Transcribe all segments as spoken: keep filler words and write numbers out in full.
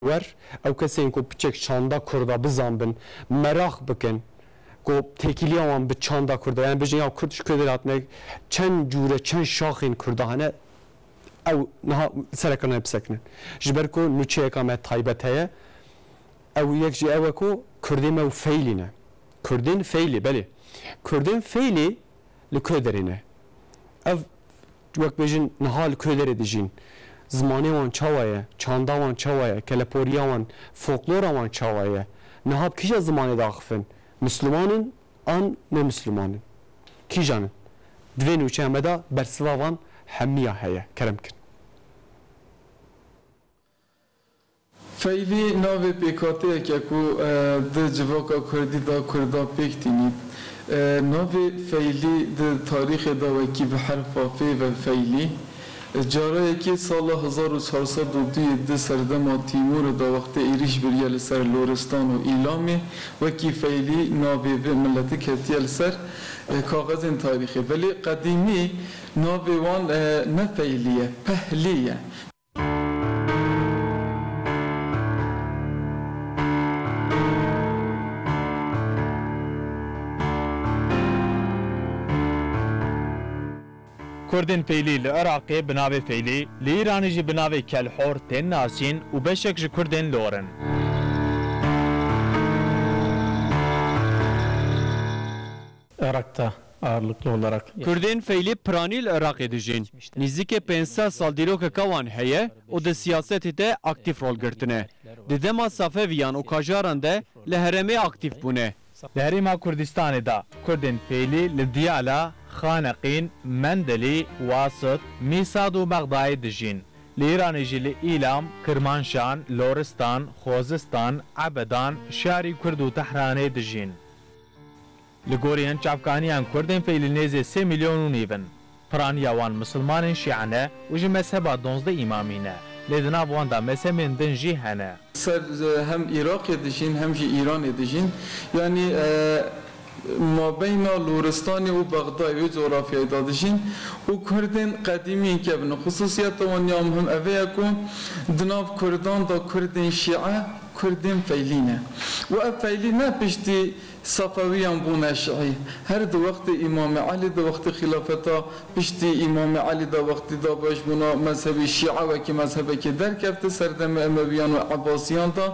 Wer, ew kesên ku piçek çanda Kurda bizanbin, meraq bikin, ku têkiliya wan bi çanda Kurda, yani bêjin ya Kurd ji ku derê hatine, çend cûre, çend şaxên Kurda hene, ew niha sereke nayê bisekinin. Ji ber ku nûçeyeka me taybet heye, ew yek jî ew e ku Kurdê me û Feylî ne. Kurdên Feylî, belê. Kurdên Feylî li ku derê ne? Ev, wek bêjin, niha li ku derê dijîn? Zimanê wan çawa ye? Çanda wan çawa ye? Keleporiya wan, folklora wan çawa ye? Niha bi kîja zimanê diaxifin? Misliman in an ne misliman in? Kîjan in? Di vê nûçeya me de bersiva van hemiya heye. Kerem kin. Feylî navê pêkhateyek e ku, e, di civaka kurdî de Kurda pêk tînî. E, navê Feylî di tarîxê de wekî bi herfa fê ve Feylî. E, carayekî sala hezar û çar sed û duyê di serdema Tîmûrê de wextê êrîş biriye li ser Loristan û Îlamê, wekî Feylî navê vê miletî ketiye li ser, e, kaxezên tarîxê. Belê qedîmî navê wan, e, ne Feylî ye, Pehlî ye. Kurdên Feylî li Iraqê bi navê Feylî, li Îranê jî bi navê Kelhor tên nasîn û beşek ji Kurdên Lor in. Irak'ta ağırlıklı olarak Kurdên Feylî piranî li Iraqê dijîn. Nîzîkê pênc sed sal dîrokeke wan heye û di siyasetê de aktîf rol girtine. Di dema Safeviyan û Kajaran de li herêmê aktîf bûne. Li Herêma Kurdistanê de Kurdên Feylî li Diyala, Xaneqîn, Mendelî, Wasit, Mîsad û Mexdayê dijîn. Li Îranê jî li Îlam, Kirmanşan, Loristan, Xozistan, Ebedan, Şarî Kurd û Tehranê dijîn. Li gorî hin çavkaniyan Kurdên Feylî nêzê sê milyon û nîv in. Piraniya wan misilmanên şîe ne û ji mezheba duwazdeh îmamî ne, lê di nav wan de mezhebên din jî hene. Ser, e, hem Iraqê dijîn hem jî Îranê dijîn. Yanî, e, mabeyna Loristanê û Bexdayê wê coğrafyayê de dijîn û Kurdên qedîmî kevin. Xusûsiyeta wan ya muhim ev e ku di nav Kurdan de Kurdên şîe, Kurdên Feylî ne. Û ev Feylî ne piştî Safewiyan bûne şiî. Her di wextê Îmamê Elî, di wextê xîlafeta piştî Îmamê Elî de wextî dabeş bûna mezhebê şîe wekî mezhebekê derkefte, serdemê Emewiyan û Ebasiyan de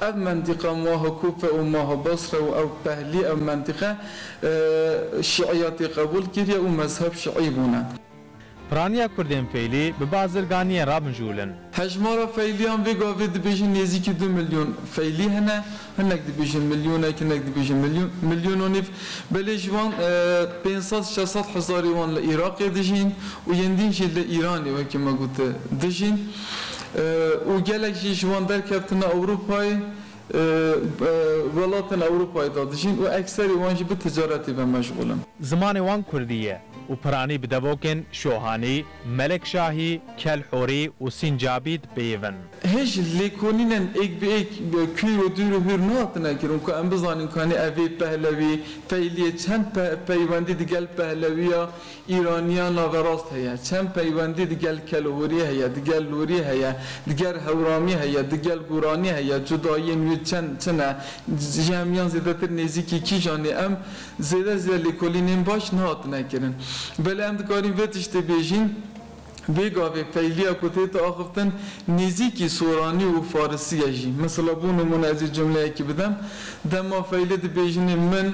ev mentiqa maha Kûfe û maha Basre û ew Pehlî, ev mentiqe, e, şîiya tê qebûl kiriye û mezheb şîî bûne. Piraniya Kurdên Feylî bi bazirganiyên re mijûl in. Hejmara Feyliyan vê gavê dibêjin nêzîkî du milyon Feylî hene. Hinek dibêjin milyonek, hinek dibêjin milyon, milyon û nîv. Belê ji wan, e, pênc sed şeş sed hezarî wan li Iraqê dijîn û yên din jî li Îranê, wekî me gote, dijîn. E, û gelek jî ji wan derkevtine Ewropayê. E, e, welatên Ewropayê de dijîn û ekserê wan jî bi ticaretê ve meşxûl in. Zimanê wan kurdî ye û piranî bi devokên Şohanî, Melekşahî, Kelhorî û Sîncabî dipeyivin. Hêj lêkolînên êk bi êk, e, kûr û dûr û hûr nehatine kirin ku em bizanîn ku hanî evê Pehlewî, Feyliyê çend pe-, peywendî digel Pehlewiya Îraniya naverast heye, çend peywendî digel Kelhorî heye, digel Lorî heye, digel Hewramî heye, digel Guranî heye, cudayiyên wî çend çi ne, ji hemiyan zêdetir nêzîkî kîjan ê, em zêde zêde lêkolînên baş nehatine kirin. Belê em dikarin vê tiştê bêjin, vê gavê Feyliya ku tête axiftin nêzîkî Soranî û Farisî ye jî. Mesela bo nimûne ez ê cumleyekî bidim, dema Feylî dibêjinê min,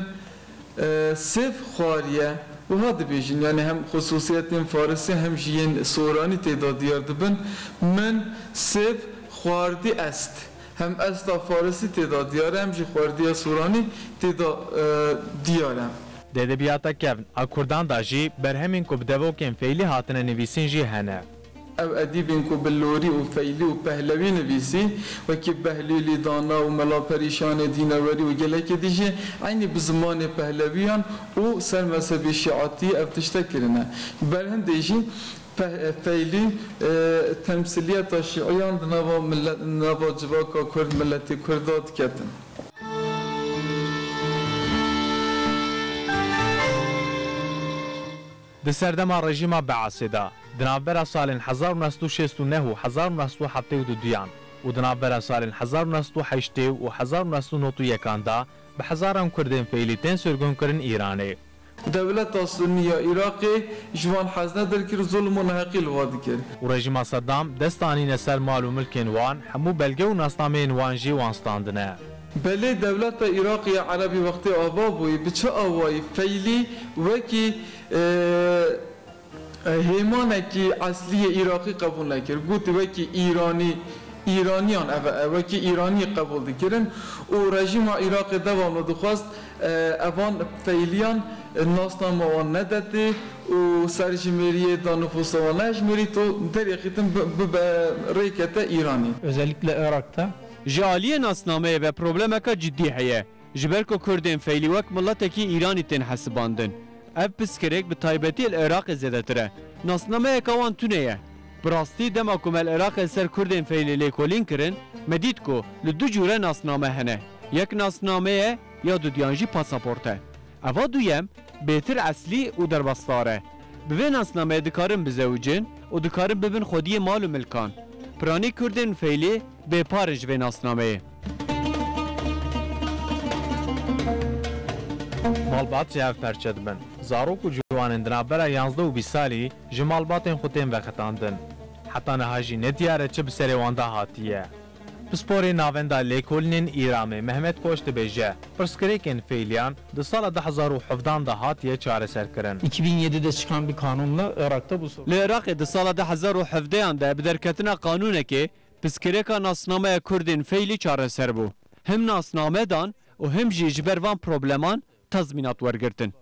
E, sêv xwariye, wiha dibêjin, yanî hem xusûsiyetên Farisî hem jî yên Soranî tê de diyar dibin. Min sêv xwardî est. Hem esta Farisî tê de diyar e, hem jî xwardiya Soranî tê de, e, diyar e. Di edebiyata kevn a Kurdan de jî berhemên ku bi devokên Feylî hatine nivîsîn jî hene. Ew edîbên ku bi Lorî û Feylî û Pehlewî nivîsî, wekî Behlûlî Dana û Mela Perîşanê Dînewerî û gelekê dî jî eynî bi zimanê Pehlewiyan û ser mezhebê Şîatî ev tişte kirine. Berhindê jî Peh-, Feylî, e, temsîliyeta şîiyan di nava mile-, nava civaka Kurd, miletê Kurd de diketin. Di serdema rejîma Beasê de, di navbera salên hezar û neh sed û şêst û neh û hezar û neh sed û heftê û duyan, û di navbera salên hezar û neh sed û heştê û hezar û neh sed û nod û yekan de bi hezaran Kurdên Feylî tên sirgûnkirin Îranê. Dewleta Sunnî ya Iraqê ji wan hez nedikir, zulm û neheqî li wan dikir. Û rejîma Seddam dest anîne ser mal û milkên wan, hemû belge û nasnameyên wan jî wan standine. Belê dewleta Iraqê ya Erebî wextê ava bûyî, bi çi awayî Feylî wekî, e, e, hêmanekî eslî yê Iraqî qebûl nekir. Gotî wekî Îranî, Îraniyan ev e, wekî Îranî qebûl dikirin û rejîma Iraqê devamlı dixwest, e, evan Feyliyan, e, nasnama wan nedetê û serjimêriyê da nifûsa wan nejmêrît û derê xîtin bi, bi, bi rêkete Îranî. Özellikle Irak'ta Ji aliyê nasnameyê ve problemeka cidî heye. Ji ber ku Kurdên Feylî wek miletekî Îranî tên hesibandin. Ev piskirêk bi taybetî li Iraqê zêdetir e. Nasnameyeka wan tune ye. Bi rastî dema ku me li Iraqê li ser Kurdên Feylî lêkolîn kirin, me dît ku li du cûre nasname hene. Yek nasname ye ya dudiyan jî pasaport e. Eva duyem bêtir eslî û derbasdar e. Bi vê nasnameyê dikarin bizewicin û dikarin bibin xwediyê mal û milkan. Piranî Kurdên Feylî bêpar in ji vê nasnameyê. Malbat jî hev perçe dibin. Zarok û ciwanên di navbera yanzdeh û bîst salî ji malbatên xwe tên vexetandin. Heta niha jî ne diyar e çi bi serê wan de hatiye. Pisporê Navenda Lêkolînên Îramê Mehmet Koç dibêje, pirsgirêkên Feyliyan di sala du hezar û hevdehan de hatiye çareserkirin. iki bin yedide çıkan bir kanunla Irak'ta bu sorun. Li Iraqê di sala du hezar û hevdehan de bi derketina qanûnekê piskirêka nasnameya Kurdên Feylî çareser bû. Him nasname dan û him jî ji ber van probleman tazmînat wergirtin.